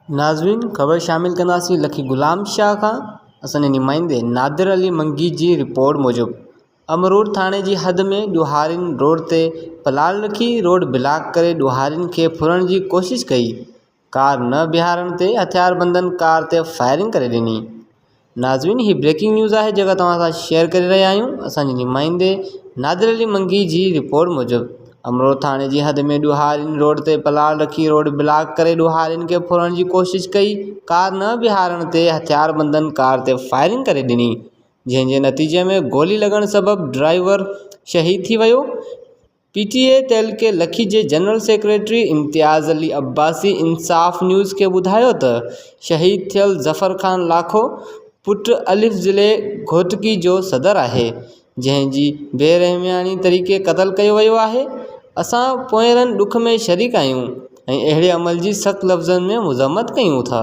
ناظرين خبر شامل ڪنداسين لکي غلام شاهه کان اسان جي نمائندي نادر علي منگي جي رپورٽ موجب امرور ٿاڻي جي حد ۾ ڏوهارين روڊ تي پلال رکي روڊ بلاڪ ڪري ڏوهارين کي ڦرڻ جي ڪوشش ڪئي ڪار نه بيهارڻ تي هٿياربندن ڪار تي فائرنگ ڪري ڏني ناظرين هي بريڪنگ نيوز آهي جيڪا توهان سان شيئر ڪري رهيا آهيون اسان جي نمائندي نادر علي منگي جي رپورٽ موجب امرو ٿاڻي جي حد ۾ ڏوهارين روڊ تي پلاڙ رکي روڊ بلاڪ ڪري ڏوهارين کي ڦرڻ جي ڪوشش ڪئي ڪار نه بيهارڻ تي هٿياربندن ڪار تي فائرنگ ڪري ڏني جنهن جي نتيجي ۾ گولي لڳڻ سبب ڊرائيور شهيد ٿي ويو پي ٽي اي تعلقي لکي جي general secretary Imtiaz Ali Abbasi Insaf news کي ٻڌايو ته شهيد ٿيل ظفر خان لاکو پٽ الف ضلعي گهوٽڪي جو صدر آهي جنهن جي بي رحمياڻي طريقي قتل ڪيو ويو آهي اسان پوئينرن ڏک ۾ شريڪ آهيون ۽ اهڙي عمل جي سخت لفظن ۾ مذمت ڪيون ٿا.